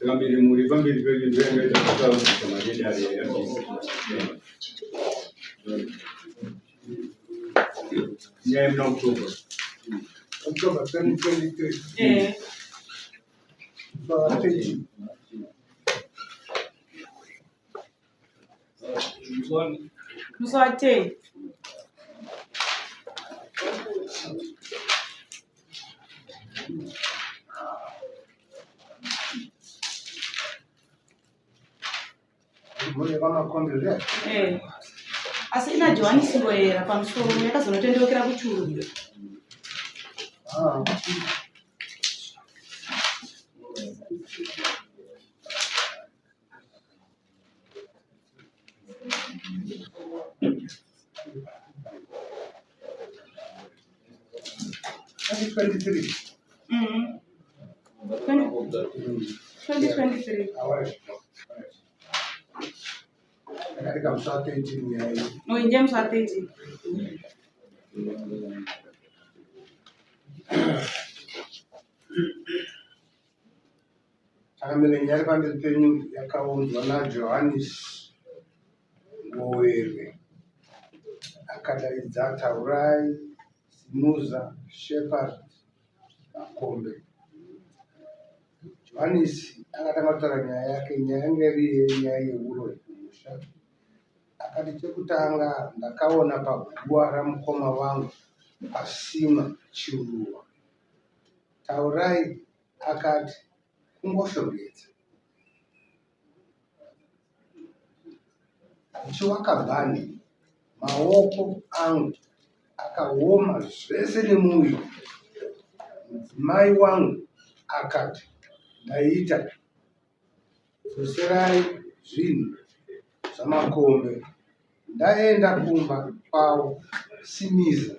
Saka mbiri muri pamberi pedu ndoyangaita kutaurisa mari yedare yabvisa. Nyaya yemuna October. October 2023. Eh. So, 30. Musi wa 10. Mhuri yekwaMakombe zviya? Eh. Asi ina Johanisi Ngoyera pamusoro yakazonotendeukira kuchuru. Ah. 2023. 2023. Ndakatika musi wa 13 nyaya iyi. No, inje musi wa 13. Chakamire nyaya iri pamberi penyu yakaunzwa naJohanisi Ngowerwe akadaidza Taurai Simuza Shepherd Makombe. Johanisi akatanga kutaura nyaya yake, nyaya yanga iri yenyaya yeuroyi kumusha. Akati chekutanga ndakaona paguva ramukoma vangu pasima chiruwa. Taurai akati kungoshongedza. Ndichiwaka bhandi, maoko angu akaoma zvese nemuviri. Mudzimai wangu akati ndaita dzoserai zvinhu zvamakombe. Ndaenda kumba kwavo Simiza,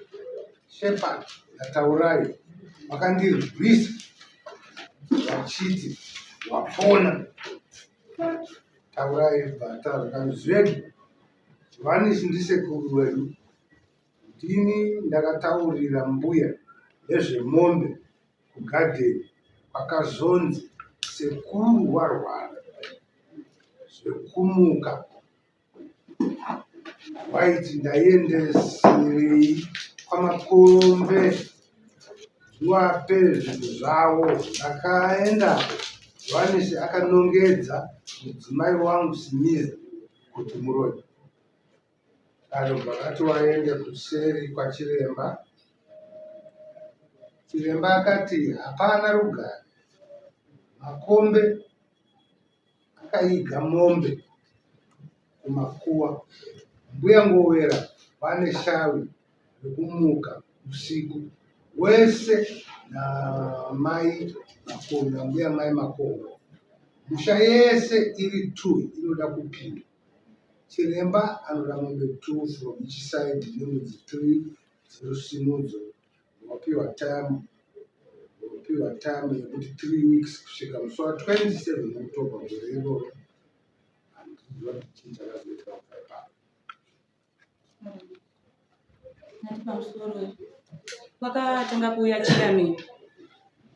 Shepherd naTaurai vakandirwisa vachiti wapona. Taurai bata zvikanzi zvedu Johanisi ndisekuru wedu ndini ndakataurira mbuya nezvemombe kugadheni kwakazonzi sekuru warwara zvekumuka Waiti ndaiendeserei kwamakombe ndiwape zvinhu zvavo. Ndakaendako Johanisi akanongedza mudzimai wangu Simiza kuti muroyi. Vanobva vati waende kuseri kwachiremba. Chiremba akati hapana rugare. Makombe akaiga mombe kumakuva. Mbuya Ngowera vane shavi rekumuka usiku wese namai Makono nambuya mai Makono. Musha yese iri two inoda kupinda. Chiremba anoda mombe two from each side nembudzi three dzerusinodzo Wapiwa time wapiwa time yekuti 3 weeks kusvika musi wa 27 October gore iroro. Handiziva kuti chii chakazoitika kubva ipapo. Ndati pamusoro kwakatanga kuuya chairman.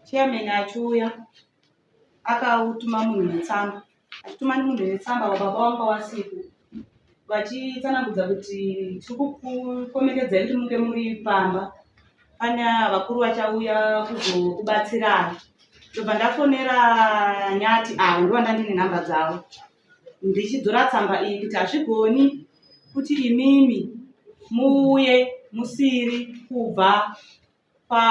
Chairman achiuya akautuma munhu netsamba achituma munhu netsamba wababa wangu wasiku vachitsanangudza kuti tiri kukomekedzai kuti munge muri pamba pane vakuru vachauya kuzokubatsirai ndobva ndafonera nyati avo ndovanda ndine nhamba dzavo ndichidzora tsamba iyi kuti hazvigoni kuti imimi muuye musiri kubva pa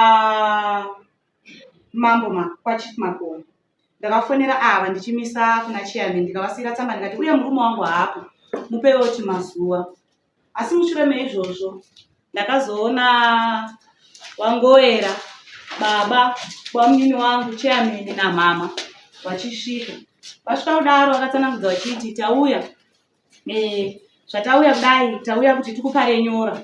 mambo ma kwachief Makoni ndakafonera ava ndichimisa kuna chairman ndikavasiira tsamba ndikati uye murume wangu haapo mupewo chimazuva asi mushure meizvozvo ndakazoona wangoera baba kwamunini wangu chairman namama vachisvika vasvika kudaro vakatsanangudza vachiti tauya Eh, zvatauya kudai tauya kuti tikupare nyora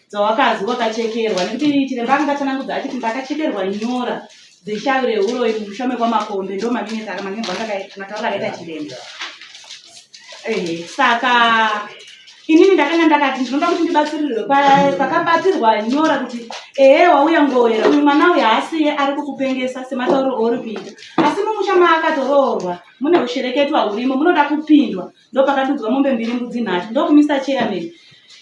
dzawakazi wakachekerwa nekuti chiremba anga atsanangudza achiti ndakachekerwa nyora dzeshavi rehuroyi mumusha mekwamakombe ndo manyorwa matauro akaita chiremba ehe saka Inini ndakanga ndakati ndinoda kuti ndibatsirirwe pakabatirwa nyora kuti ehe wauya ngowera uyu mwana uyu haasiye ari kukupengesa sematauro ouri kuita asi mumusha maakatoroorwa mune ushereketwa hurimo munoda kupindwa ndopakadudzwa mombe mbiri mbudzi nhatu ndokumisa chairman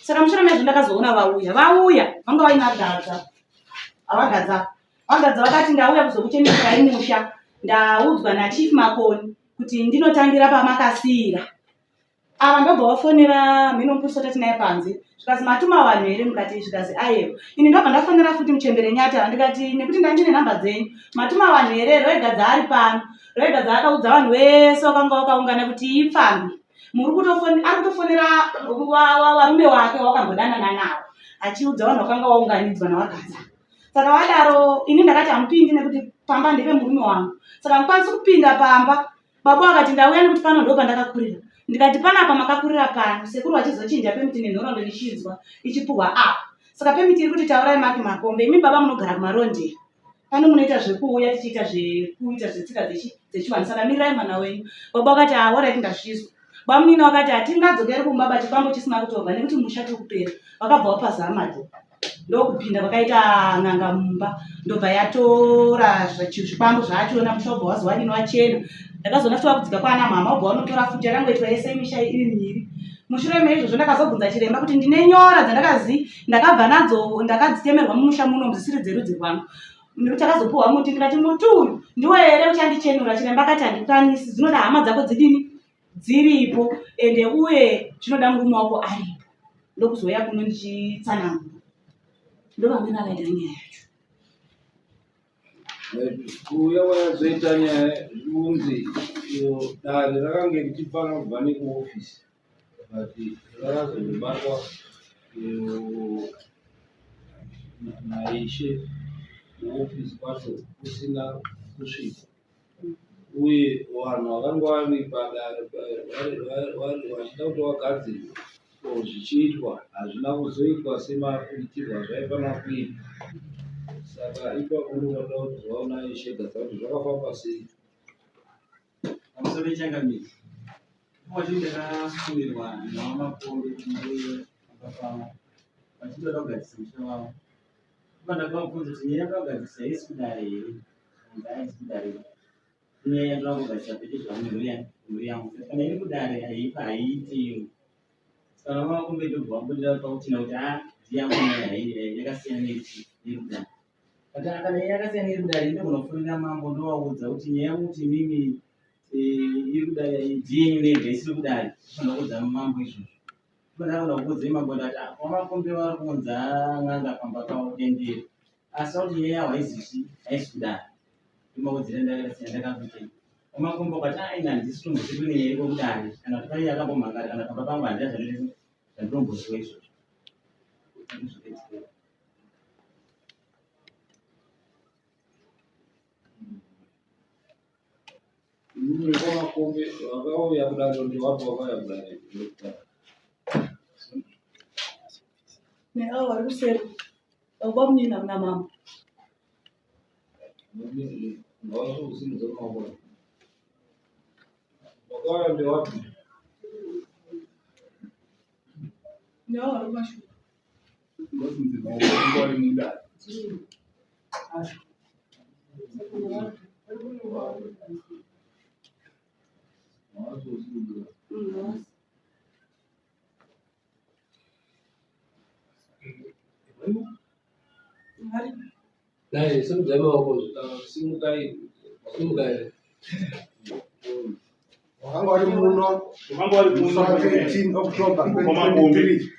saka mushure mezvo ndakazoona vauya vauya vanga vaina gadza avagadza vagadza vakati ndauya kuzokucheneserai musha ndaudzwa nachief makoni kuti ndinotangira pamakasiira ava ndobva wafonera mhino mupurisa tati naye panze zvikazi matuma vanhu here mukati zvikazi ayewa ini ndobva ndafonera futi muchembere nyati ava ndikati nekuti ndandine nhamba dzenyu matuma vanhu here roega dzaari pano roega dzaakaudza vanhu vese wakanga wakaungana kuti ipfambi muri ari kutofonera varume wake wakambodanana navo achiudza vanhu vakanga waunganidzwa nawagadza saka vadaro ini ndakati hamupindi nekuti pamba ndepemurume wangu saka hamukwanisi kupinda pamba Baba vakati ndauya nekuti pano ndo pandakakurira. Ndikati panapa makakurira pano sekuru vachizochinja pemiti nenhoroondo ndichinzwa ichipuhwa apa. Saka pemiti iri kuti taurai maki makombe imi baba munogara kumarondera. Pano munoita zvekuuya tichiita zvekuita zvetsika dzechivanhu saka mirirai mwana wenyu. Baba vakati ah alright ndazvizwa. Bamunini vakati hatingadzokeri kumba ba chikwambo chisina kutorwa nekuti musha tiri kupera. Vakabva vapazama ndokupinda kwakaita n'anga mumba ndobva yatora zvikwambo zvachona musha ubva wazi wadini wachena ndakazoona futi wakudzika kwaana mama ubva wanotora futi yakangoitwa yese misha iri miri mushure meizvozvo ndakazobvunza chiremba kuti ndine nyora dzandakazi ndakabva nadzo ndakadzitemerwa mumusha muno dzisiri dzerudzi rwangu nekuti takazopuhwa muti ndikati muti uyu ndiwo here uchandichenura chiremba akati handikwanisi dzinoda hama dzako dzidini dziripo ende uye zvinoda murume wako aripo ndokuzouya kuno ndichitsanangura ndovamwene akaita nyaya yacho Kuuya kwayazoita nyaya zviunzi dare rakange richifanira kubva nekuofisi but rakazobatwa naishe kuofisi kwacho kusina kusvika uye vanhu vakanga vari padare vachida kuti vagadzirwe or zvichiitwa hazvina kuzoitwa semaitirwo azvaifanira kuitwa saka ipapo ndinoda kuti zvaona ishe gadza kuti zvakafamba sei. Pamusoro changamire, wacho ndakasumirwa navamakombe kuti ndiuye pamba pavo vachitoda kugadzirisa musha wavo. Ipa ndakavabvunza kuti nyaya yakagadzirisa haisi kudare here? Zvikanzi haisi kudare. Nyaya yatoda kugadzirisa pete zvamhuri yangu. Kana iri kudare haipa haiiti iyo. Saka vamakombe ndobva vambondira pakutina kuti ah ndiyangu nyaya yakasiyana neiri kudare. But kana yakasiyana iri kudare ndogona kufonera mambo ndovaudza kuti nyaya yekuti imimi eh, iri kudare ndiyenyu nega isiri kudare ndofanira kuudza mambo izvozvo. Ndogona kuudzai mambo ndati ah, vamakombe vari kuunza n'anga pamba pavo dendere asi vakuti nyaya yavo haizivi haisi kudare. Ndomaudzira ndakasiya ndakakuita. Vamakombe vakati ah ini handisi kutomboziva kune nyaya iriko kudare kana kuti pane yakambomhangara kana pamba pangu handina zvandinombozwa izvozvo. Ndozvakaitika. Vemakombe vakauya kudare ndevapi vakauya kudare? Neavo vari kuseri baba munini hamuna mambo. Ngavazokusimudza maoko. Vakauya ndevapi? Neavo vari kumashure. Dai simudzai maoko, simukai, simukai. Wakanga uri muno Wakanga uri muno. musi wa 13 October 2023.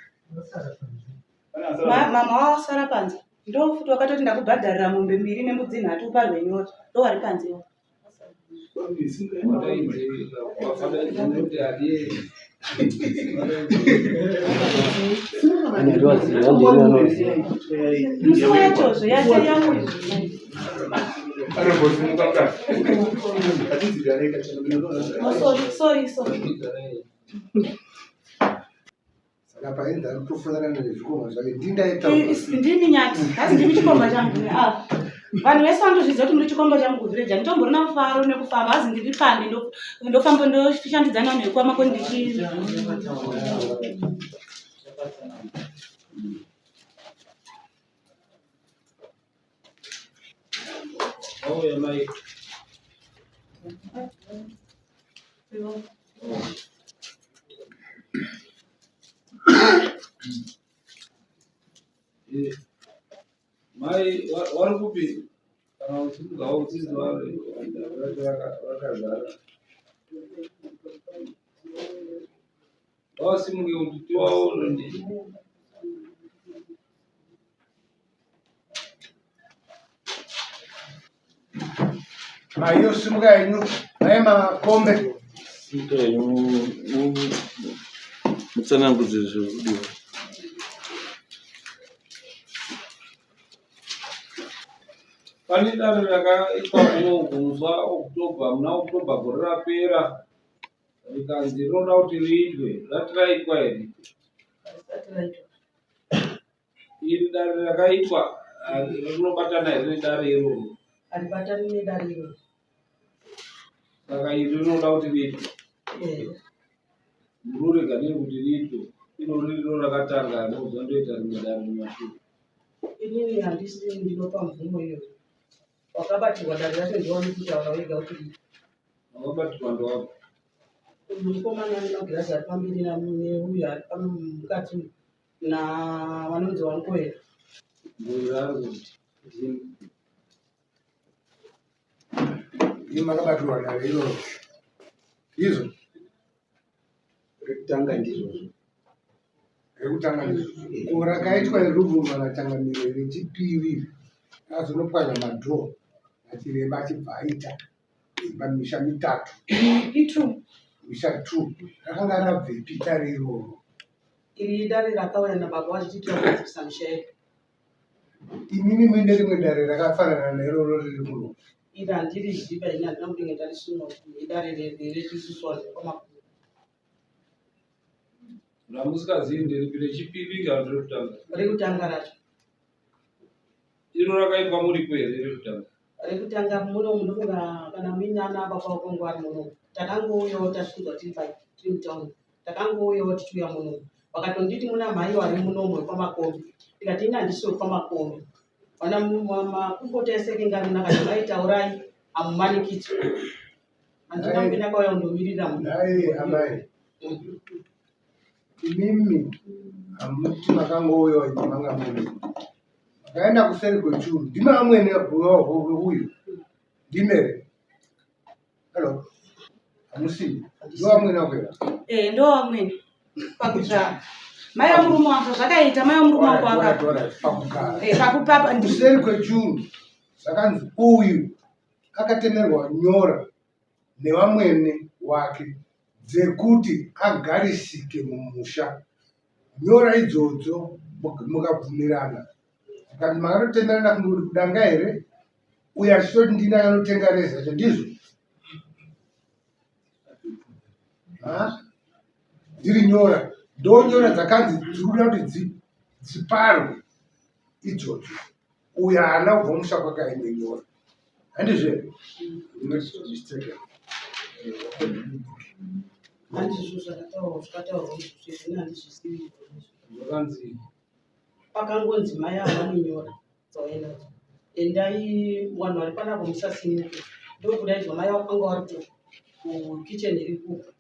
Mama wasara panze ndo futi wakatoti ndakubhadharira mombe mbiri nembudzi nhatu uparwe nyota ndo wari panze iwo. Musi wachozvo yauya. Oh, sorry, sorry, sorry. Saka painzi ari kutofanana nezvikomba zvake ndindaitaura. Ndini nyati, hazi ndimi chikomba changu. Ah. Vanhu vese vanotozviziva kuti muri chikomba changu kuvhireji. Handitomborina mufaro nekufamba, hazi ndiri pfambi ndofamba ndoshandidzana vanhu vekwamakoni ndichi vatsanangura. Vauya mai. Eh, mai vari kupi kana uchimugawo uchizi vakazara vasimuke kuti tivaone. Mai yosimuka henyu, mai Makombe. Simuka henyu mutsanangudze zviri kudiwa. Pane dare rakaitwa kuno musi waOctober, muna October gore rapera, rikanzi rinoda kuti riitwe. Rati raitwa here? Harisati raitwa. Iri dare rakaitwa rinobatana here nedare iroro? Haribatani nedare iroro. Saka iri rinoda kuti riitwe. Eh. Mururega nei kuti riitwe? Irori riro rakatanga ndokuzondoita rimwe dare mumashure. Inini handisi ndinopa mvumo iyoyo. Wakabatirwa dare racho ndiwani kutaura wega kuti riitwe. Wakabatirwa ndowapi? Uyu mukomana ane magirazi ari pamberi neuyu ari mukati uyu navanonzi vangoera. Ngoera ari kuti. Imi makabatirwa dare iroro. Ndizvo? Rekutanga ndizvozvo. Rekutanga ndizvozvo. Ko rakaitwa irubvuma naChangamire rechipiri rakazonopwanya madhoo nachiremba achibva aita dzimba misha mitatu. Itu. Misha 2 rakanga rabvepi dare iroro? Iri idare rakauya nababa vachiti tinoda misha yedu. Imimi muine rimwe dare rakafanana neroro riri muno. Iri handiriziva ini, handina kudenge ndarisuma kuti idare reisusu vanhu vekwaMakumbo. Ramusikazivi nderipi, rechipiri kana kuti rekutanga? Rekutanga racho. Iro rakaitwa muripo here rekutanga? Rekutanga muno munofunga kana muine ana baba vakongo vari muno. Takangouyawo tasvinzwa tiri pai tiri mutauni. Takangouyawo tichiuya muno. Vakatonditi muna mhai vari munomu wekwaMakombe. Ndikati ini handisi wekwaMakombe. Vana makumbota ese kinga ari munakati mai taurai hamumanikidzwi. Handina kunge ndakauya kundomirira munhu. Nhai amai, imimi hamuti makangouyawo imi manga muri. Makaenda kuseri kwechuru. Ndimi amwene uyu. Ndimi here? Hello. Hamusi. Ndiwo amwene wako here? Eh, ndo amwene. Pakugara. Mai vamurume wangu zvakaita mai vamurume wangu Alright, waka. alright, pakugara. Eh, pakupapa ndi Kuseri kwechuru zvakanzi uyu akatemerwa nyora nevamwene wake dzekuti agarisike mumusha. Nyora idzodzo mukabvumirana. Zvikanzi makatotemerana kuti kudanga here? Uyu achitoti ndini akanotenga reza yacho ndizvo? Ha? Dziri nyora. Ndonyora dzakanzi dziri kuda kuti dziparwe idzodzo. Uyu haana kubva musha kwake aine nyora. Handizvo here? Not mistaken. Handizvo zvakataurwa zvakataurwa izvozvo izvi handizvizivi. Zvakanzi Pakangonzi mai ava vane nyora dzauya nadzo. Endai vanhu vari panapa musasimuke. Ndokudaidzwa mai vakanga vari kukicheni iri kuko.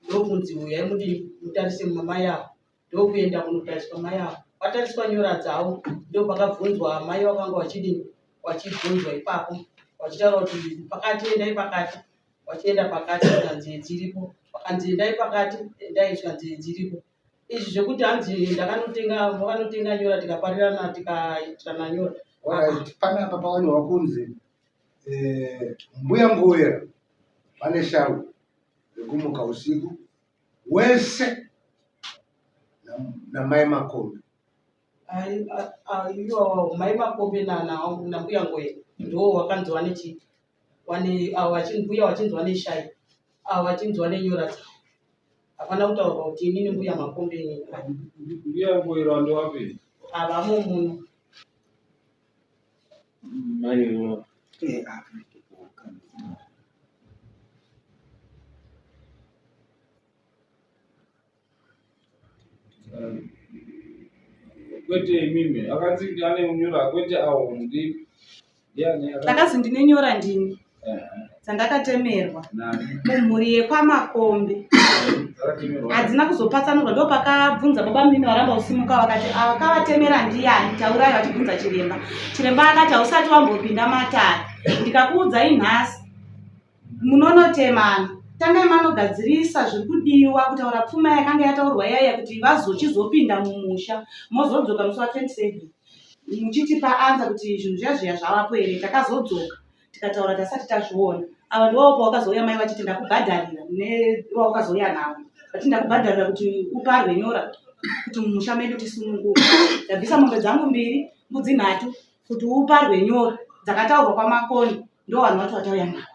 Ndokunzi uyai mudii mutarise mai ava. Ndokuenda kunotariswa mai ava. Vatariswa nyora dzavo ndopakabvunzwa mai vakanga vachidini vachibvunzwa ipapo vachitaura kuti pakati endai pakati vachienda pakati zvikanzi dziripo vakanzi endai pakati endai zvikanzi dziripo. Izvi zvekuti hanzi ndakanotenga vakanotenga nyora tikaparirana tikaitirana nyora. Alright, panapa pakanyorwa kunzi mbuya Ngowera vane shawi rekumuka usiku wese namai Makombe. Iwawo mai Makombe nambuya Ngoya ndo wakanzi wane chi wane avo mbuya vachinzi vane shai avo vachinzi vane nyora dzavo. Hapana kutaurwa kuti inini mbuya Makombe inini. Mbuya Ngoera ndowapi? Havamo muno. Mai wa Kwete imimi, akanzi ane nyora kwete awo ndi ndiani aka Ndakazi ndine nyora ndini dzandakatemerwa mumhuri yekwaMakombe. Dzakatemerwa. Hadzina kuzopatsanurwa, ndopakabvunza baba munini varamba kusimuka vakati akavatemera ndiyani, taurai, vachibvunza chiremba. Chiremba akati hausati wambopinda matare, ndikakuudzai nhasi munonotemana. Tangai manogadzirisa zviri kudiwa kutaura pfuma yakanga yataurwa yaiya kuti vazochizopinda mumusha, mozodzoka musi wa27 muchitipa anza kuti zvinhu zviya zviya zvavapo here. Takazodzoka tikataura tasati tazviona. Ava ndivo pawakazouya mai vachiti ndakubhadharira newawakazouya navo vachiti ndakubhadharira kuti uparwe nyora kuti mumusha medu tisununguke. Ndabvisa mombe dzangu mbiri, mbudzi nhatu kuti uparwe nyora dzakataurwa kwaMakoni. Ndo vanhu vacho vatauya navo.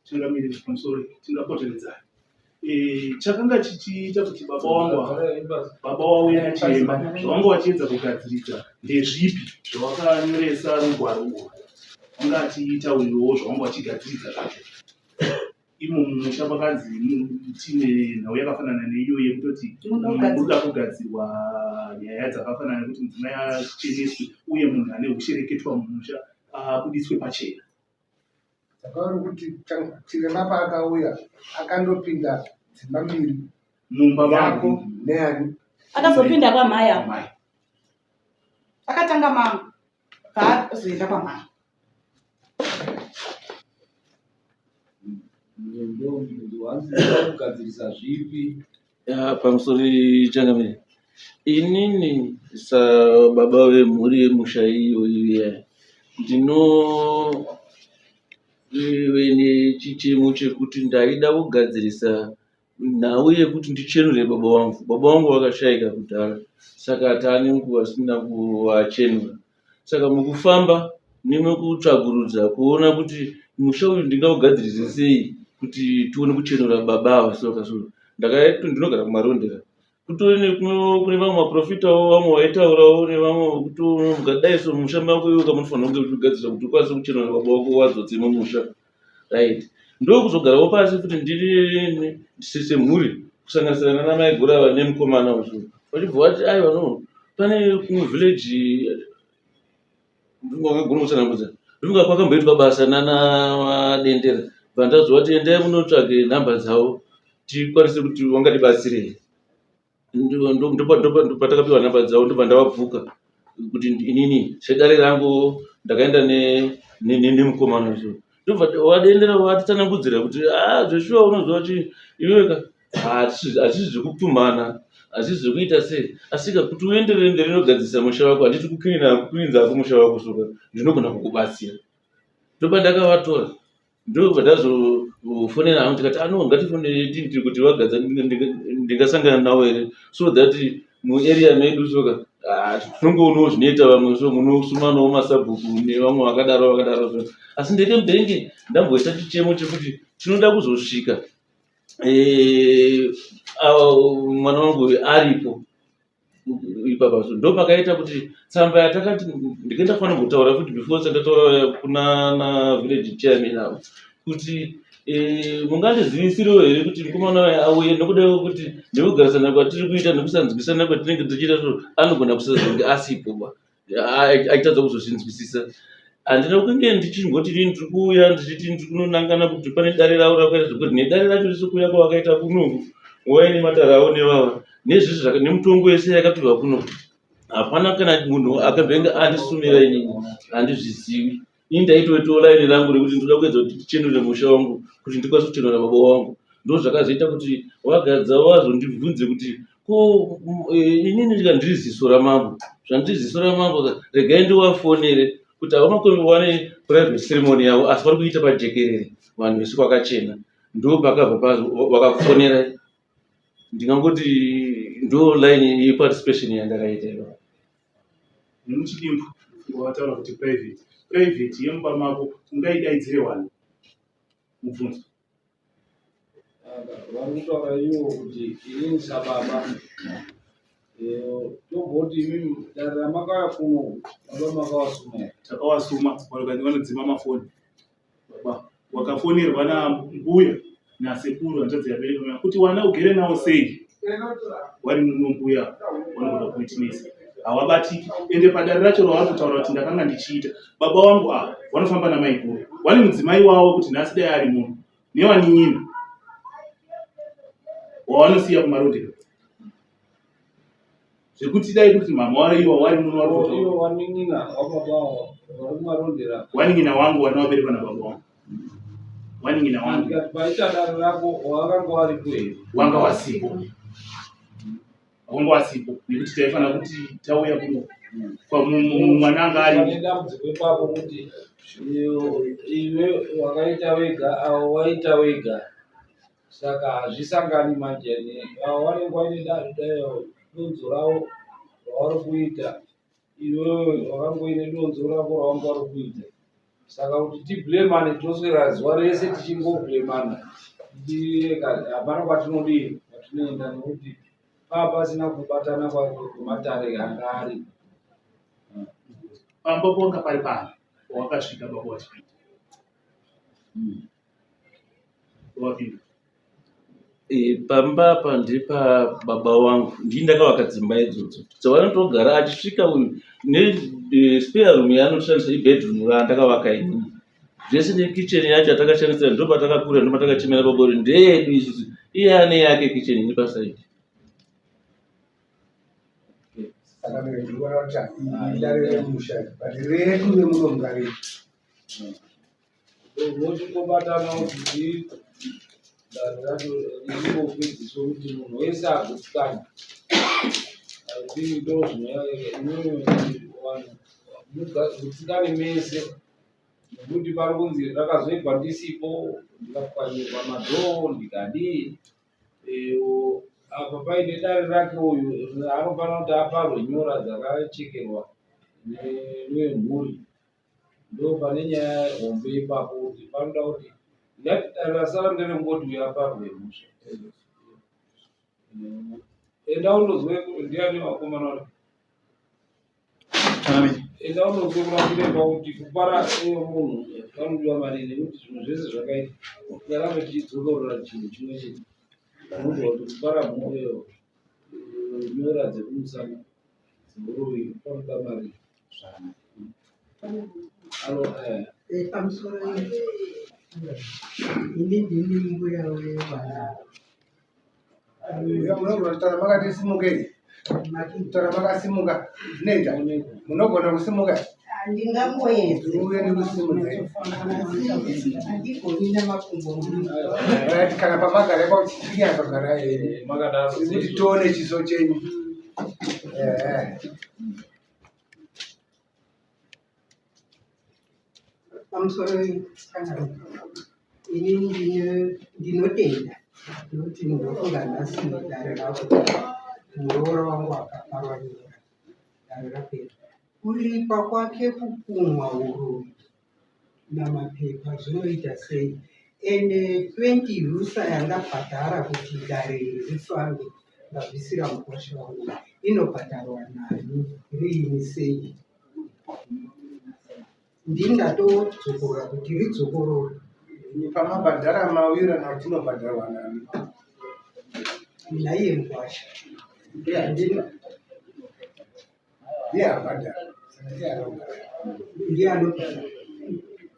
Tungamiriri, pamusoro tingapoteredzana. Chakanga chichiita kuti baba wangu baba wauya nachiremba, zvavanga vachiedza kugadziridza ndezvipi zvavakanyoresa rugwaro urwu? Vanga achitaurirowo zvavanga vachigadziridza zvacho imo mumusha. Pakanzi tine nhau yakafanana neiyo yekutoti muda kugadzirwa nyaya dzakafanana nekuti mudzimai acheneswe uye munhu ane ushereketwa mumusha abudiswe pachena. Saka uri kuti chiremba paakauya akandopinda dzimba mbiri mumba yako neyani? Akazopinda kwamai apo akatanga mangu, bvaazoenda kwamai. Kugadzirisa zvipi? Pamusoro changamire, inini sababa vemhuri yemusha iyoyi iya ndinove nechichemo chekuti ndaida kugadzirisa nhau yekuti ndichenure baba vangu. Baba vangu vakashaika kudhara, saka taane nguva tisina kuvachenura. Saka mukufamba nemukutsvagurudza kuona kuti musha uyu ndingaugadzirise sei kuti tione kuchenura baba ava, soka so ndakaiti ndinogara kuMarondera, kutori kune vamwe maprofitawo, vamwe vaitaurawo nevamwe kuti mukadai so musha mako iwe kamunofanira kunge uchigadzirisa kuti ukwanise kuchenura baba wako wadzotse mumusha, right? Ndokuzogarawo pasi kuti ndiri semhuri kusanganisira nana mai Gurava nemukomana uyu, vachibva vati aiwa, no, pane kumwe village wakagona kutsanangudza, ndofunga kwakamboitwa basa nana Dendera. Bva ndazova kuti endai munotsvage nhamba dzavo tikwanise kuti wangatibatsirei. Ndopatakapiwa nhamba dzavo, ndobva ndavabhuka kuti inini sedare rangu ndakaenda nemukomana uyu. Ndobva vaDendera vatitsanangudzira kuti a zveshuwa unoziva kuti iweka hazvisi zvekupumhana, hazvisi zvekuita sei, asika kuti uenderere mberi nogadzirisa musha wako, handiti kukirinza hako musha wako, soka ndinogona kukubatsira. Ndopa ndakavatora, ndobva ndazofonera hangu tikati ano ngatifonere tiri kuti vagadza ndingasangana navo here, so that muarea medu soka tinongoonawo zvinoita vamwe, so munosumanawo masabhuku nevamwe vakadaro vakadaro. So asi ndekembenge ndamboisa chichemo chekuti tinoda kuzosvika mwana wangu uyu aripo ipapa. So ndo pakaita kuti tsamba yatakati ndikaenda kufanira kumbotaura futi before sandataura kuna na village chairman avo kuti mungandizivisirewo here kuti mukomana uyu auye, nekuda kwekuti nekugarisana kwatiri kuita nekusanzwisana kwatinenge tichiita, so anogona kusazonge asipo ba achitadza kuzozvinzwisisa. Handina kunge ndichimboti inini ndiri kuuya ndichiti ndiri kunonangana kuti pane dare ravo rakaita zvekuti nedare racho risi kuuya kwavakaita kunoku nguva ine matare avo nevava nezvizvi nemutongo yese yakapiwa kuno, hapana kana munhu akambenge andisumira. Inini handizvizivi. Ini ndaitoitawo line rangu rekuti ndoda kuedza kuti tichenure musha wangu kuti ndikwanise kuchenura baba wangu. Ndo zvakazoita kuti vagadza vazondibvunze kuti ko inini ndika ndiri ziso ramambo, zvandiri ziso ramambo, regai ndivafonere kuti havamakoni wane private ceremony yavo, asi vari kuita pajekerere vanhu vese kwakachena. Ndo pakabva vakafonera. Ndingangoti ndo line yeparticipation yandakaita ipapo. Nemuchidimbu wataura kuti private private yemumba mako ungaidaidzire wani mubvunzo? Vari kutaura ivo kuti inini sababa tomboti imimi dare ramakauya kuno baba makavasuma here? Takawasuma, vanodzima mafoni. Baba wakafonerwa nambuya nasekuru, hanzvadzi yabereka kuti wana ugere nawo sei wari muno mbuya. Vanogona kuwitnessa, hawabatiki. Ende padare racho ravari kutaura kuti ndakanga ndichiita, baba wangu ava vanofamba namaiguru, vane mudzimai wavo kuti nhasi dai ari munhu newanin'ina wavanosiya kumarondera, zvekuti dai kuti mama waiwa wari muno vari kutaura. Ivo wanin'ina wababa avo vari kumarondera? Wanin'ina wangu wana waberekwa nababa wangu, wanin'ina wangu. Ndikati paita dare rako wakanga waripo here? Wanga wasipo, wanga wasipo, nekuti taifanira kuti tauya kuno mwana anga ari. Pane dambudziko ipapo kuti iwe wakaita wega, avo waita wega, saka hazvisangani manje. Avo vanenge vaine donzo ravo ravari kuita, iwewe wakangoine donzo rako rawanga uri kuita. Saka kuti tiblemane, toswera zuva rese tichingoblemana, hapana kwatinodii, kwatinoenda, nekuti paa pasina kubatana kwematare anga ari. Pamba pawanga pari pano pawakasvika baba wachipinda wapinda? Pamba apa ndepa baba wangu, ndii ndakavaka dzimba idzodzo dzavanotogara. Achisvika uyu nespare room yaanoshandisa ibedroom randakavaka inini, zvese nekitchen yacho yatakashandisa. Ndo patakakura, ndo patakachemera baba kuti ndeyedu isusu. Iye ane yake kitchen iri pasaidi. Saka mire ndikuona kuti idare remusha, but redu remuno mungarei. Vochimbobatana kuti dare racho ringopedziswa kuti munhu wese agutsikane. I think ndo zvinoimwe vanhu mugutsikane mese, nekuti pari kunzi rakazoitwa ndisipo, ndikapwanyirwa madhoo, ndikadii. Apa paine dare rake uyu anofanira kuti aparwe nyora dzakachekerwa nemhuri. Ndo pane nyaya hombe ipapo, kuti panoda kuti ngati dare rasara nderekungoti uyu aparwe mhosva. Enda undozwe ndiani vakomana vari. Enda unozwe kurapiremba kuti kupara munhu panodiwa mari, nekuti zvinhu zvese zvakaita tingarambe tichidzokorora chinhu chimwe chete. Unonzwa kuti kupara mwoyo, nyora dzekumusana dzeuroyi, panoda mari. Alo. Pamusoro, ini ndini mbuya wevana. Munogona kutaura makati simukei, kutaura makasimuka zvinoita. Munogona kusimuka? Handingangoedzi. Uye ndikusimudzei. Handigoni namakumbo. Right, kana pamagara ipapo chichinyatsogarai henyu. Makadaro. Sekuti tione chiso chenyu. Ehe. Pamusoro, ini ndinotenda nokuti ndofunga nhasi dare rako muroora wangu akaparwa nyora, dare rapera. Kuripa kwake kukumwa uroyi namapepa zvinoita sei? Ende 20 rusa yandabhadhara kuti dare iri rifambe, ndabvisira mukwasha wangu, inobhadharwa nani, riini, sei? Ndindatodzokorora kuti ridzokorore. Pamabhadhara mawirirana kuti inobhadharwa nani? Naiye mukwasha. Ndiye ndiye abhadhara, saka ndiye anobhadhara. Ndiye anobhadhara.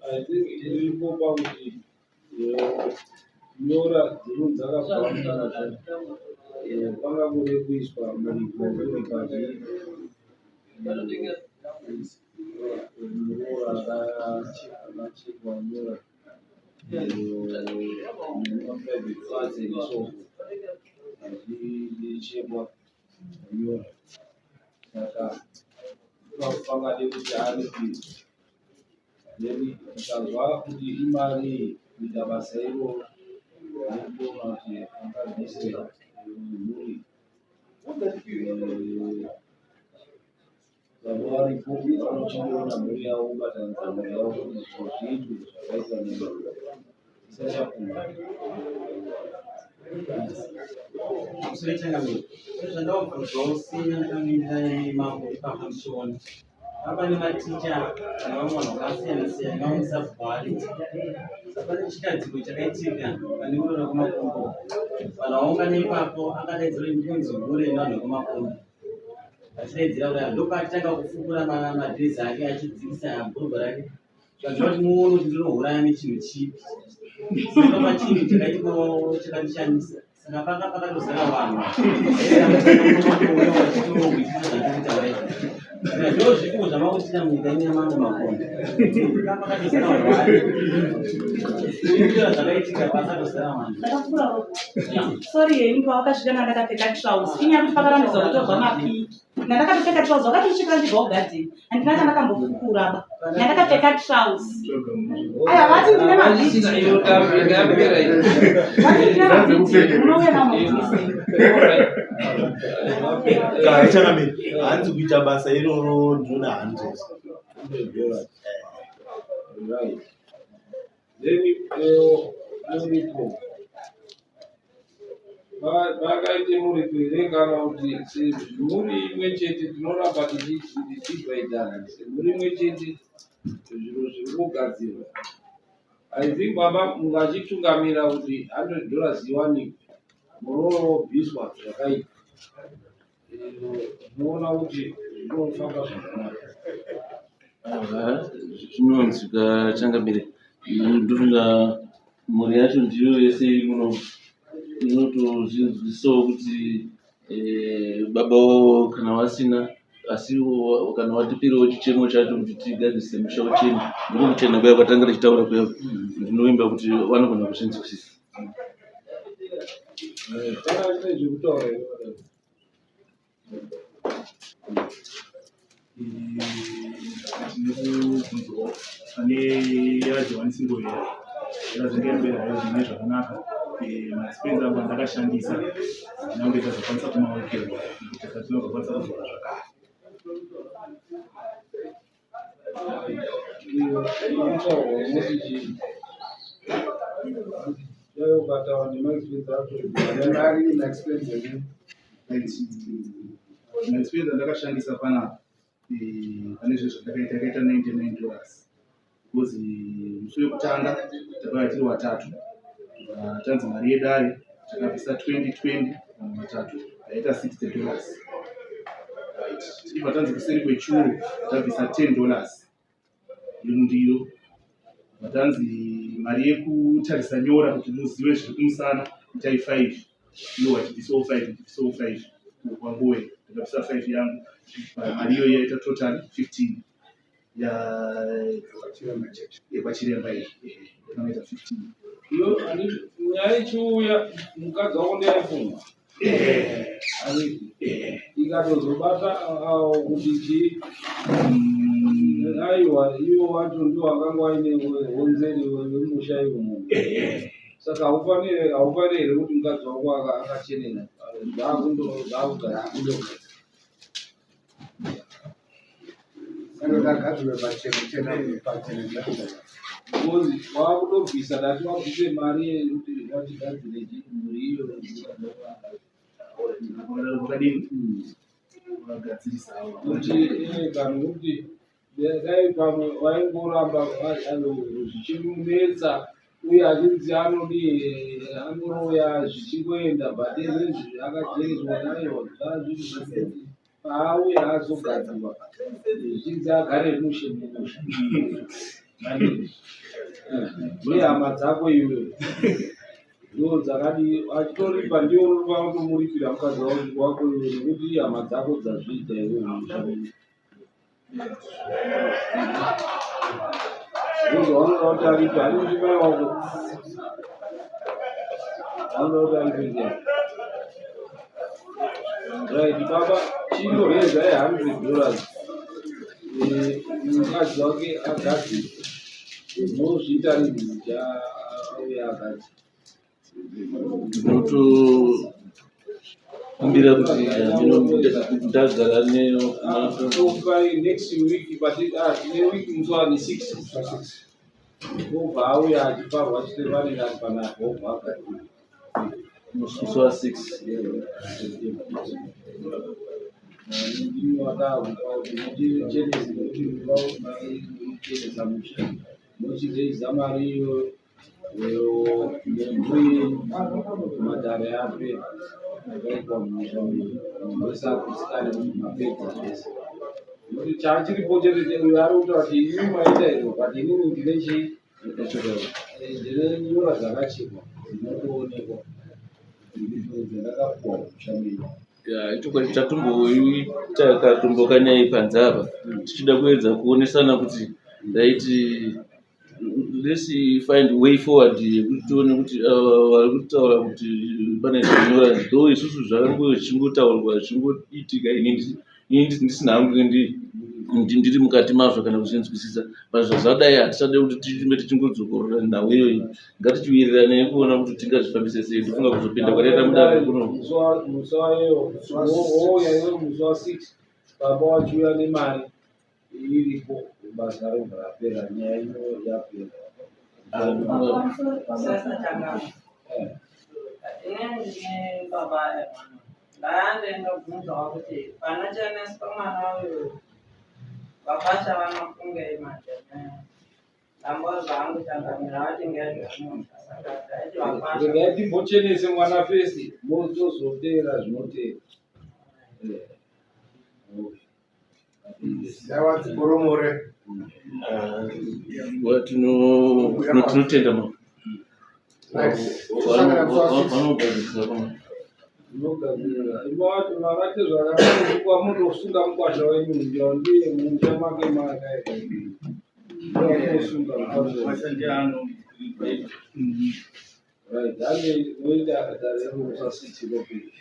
I think iripo pakuti nyora dzinonzi dzakabva mumusha pangangode kuiswa muripo uri pazviri muroora akachekwa nyora private parts and so forth, achichekwa nyora, saka pangade kuti aripirwe. Then tikanzwa kuti imari kuita basa iroro, nekuona kuti angabvise mhuri, baba varipo vanochiona mhuri yavo, kubatanidza mhuri yavo kuti zvinhu zviitwe zvakaitwa nemhuri isachakura. Musoichangamira, zvandakabvunzwawo sina ndakamirira mambo ipapo ndichiona papa nematicha nevamwe vanhu vakasiyana siyana vamwe varipo. Saka pane chikadziko chakaitika pane muroora kumakumbo, vanhu vaungana ipapo, akadaidzira ndikunzi hure nevanhu vekumakumbo. Vachidaidzira kudaro ndopaatitanga kufukura madhirezi ake achidzikisa bhurugwa rake. Zvaziva kuti muone kuti ndinohuraya nechinhu chipi. Saka pachinhu chakaitikawo chakandishamisa. Saka panga pakatozara vanhu. Vaitouya vachitohwisisa zvandiri kutaura izvi. Saka ndo zvipimo zvamakutina munyika ino yamambo Makombe. Panga pakatozara vanhu vari. Kuitira zvakaitika pakatozara vanhu. Ndakafukura ropa. Sorry henyu pavakasvika ndandakapfeka trouse. Inyaya yekuti pakarambidzwa kutorwa mapiki. Ndandakatopfeka trouse vakatosvika ndibva kugadheni. Handina chandakambofukura ba. Ndandakapfeka trouse. Aya vati ndine mavhidhiyo. Vati ndine mavhidhiyo. Munouya nawo mavhidhiyo. Changamire, hanzi kuita basa iroro ndinoda 100 dollars. Right. Then muripo vakaite muripo here kana kuti semhuri imwe chete tinoramba tichidivhaidana semhuri imwe chete zviro zviri kugadzirwa. I think baba mungachitungamira kuti 100 dollars iwanikwe murooro wobviswa zvakaipa. Munoona kuti zvinofamba zvakanaka. Zvinonzwika changamire. Ndofunga mhuri yacho ndiyo yese iri inotozvinzwisawo kuti baba wavo kana vasina asi kana watipirawo chichemo chacho kuti tigadzirise musha uchene ndiko kuchena kuya kwatanga tichitaura kuya ndinovimba kuti vanogona kuzvinzwisisa. Kana chine zvekutaura here? Tinokubvunzawo pane yaJohani Singoera yakazenge yapera hayo zvine zvakanaka. Maexpense angu andakashandisa handina kunge tazokwanisa kumawekerwa nekuti tatinozokwanisa kudzoka zvakare. Maexpense andakashandisa panapa pane zvinhu zvandakaita yakaita 99 dollars because musi wekutanga takauya tiri vatatu tanzi mari yedare takabvisa 2020 vanhu vatatu yaita 60 dollars. Right, tichibva tanzi kuseri kwechuru tabvisa 10 dollars yemundiro, vatanzi mari yekutarisa nyora kuti muzive zviri kumusana itai 5 iwo vachibvisawo 5 ndichibvisawo 5 kwanguwe ndakabvisa 5 yangu mari iyoyo yaita total 15 yekwachiremba iyi yakanoita 15. Nyaya ichiuya mukadzi wako ndeyaifunga ikatozobata kuti chii aiwa ivo wacho ndiwo akanga waine honzeri wemusha iwo munhu saka haufaniri haufaniri here kuti mukadzi wako akachenena zvakugara. Saka pachena chena pachena. Because wakutobvisa dati wabvise mari yekuti vachigadzire mhuri iyo. Vakadini vagadzirisa. Kuti kana kuti dai pamwe vaingoramba zvichimunetsa uye achinzi anodii anoroya zvichingoenda, but izvezvi akajereswa aiwa zvazviri zvekuti paauya azogadzirwa zvichinzi agare mushe mumusha nehama dzako iwe ndo dzakadii achitoripa ndiwo unofanira kutomuripira mukadzi wako iwe nekuti ihama dzako dzazviita iwe musha ndozvaunoda kuti aripe hanikuti mai wako vanoda kuti aripe ndiani. Right, baba chinoreza ye100 dollars mukadzi wake agadzirwa unozviita rini kuti auye agadzirwa? Ndinotokumbira kuti ndagara neyo. By next week, but tine week musi wani 6 obva auya achiparwa chite vanenge ari panapa obva agadzirwa. Musi wa 6. Ndimi watakupa kuti muchenese nekuti muchenesa musha muchireza mari iyo nemhuri yenyu matare apera. Yakaitwa mumusha menyu, munhu wese agutsikane kuti mapedza zvese. Nokuti chachiripo chete uyo ari kutaura kuti imimi maita izvo, but inini ndine chii? Ndine nyora dzakachekwa dzinotoonekwa dziripo dzandakapuwa mumusha menyu. Ya, ichokwadi tatomboita katombo kanyai panze apa tichida kuedza kuonesana kuti ndaiti let's find way forward yekuti tione kuti ava vari kutaura kuti pane zvinyora, though isusu zvakange zvichingotaurwa zvichingoitika, ini ndisina hangu ndiri mukati mazvo kana kuzvinzwisisa. But zvazvadai hatichade kuti tichimbe tichingodzokorora nhau iyoyi. Ngatichiwiriranei kuona kuti tingazvifambise sei. Ndofunga kuzopinda kwataita mudare kuno Musi wayo wouya iwe musi wa6, baba wachiuya nemari iripo, basa robva rapera, nyaya ino yapera. Ini ndine baba emwana, ndayandendobvunzawo kuti panocheneswa mwana uyu vapasha vanofungei manje? Ndambozva hangu changamira vati ngezvemusha, saka ndaiti vapasha Regai timbochenese mwana first, mozozoteera zvinoteera. Yawa dzikoromore. Tinotenda ma Right. Tosangana musi wa6. Vanogadzirisa pano. Unogadzirira imawati makati zvakanaka, mutosunga mukwasha wenyu ndio ndiye musha make makaita, mutosunga mukwasha. Right, hande moita dare remusa 6 ropiri.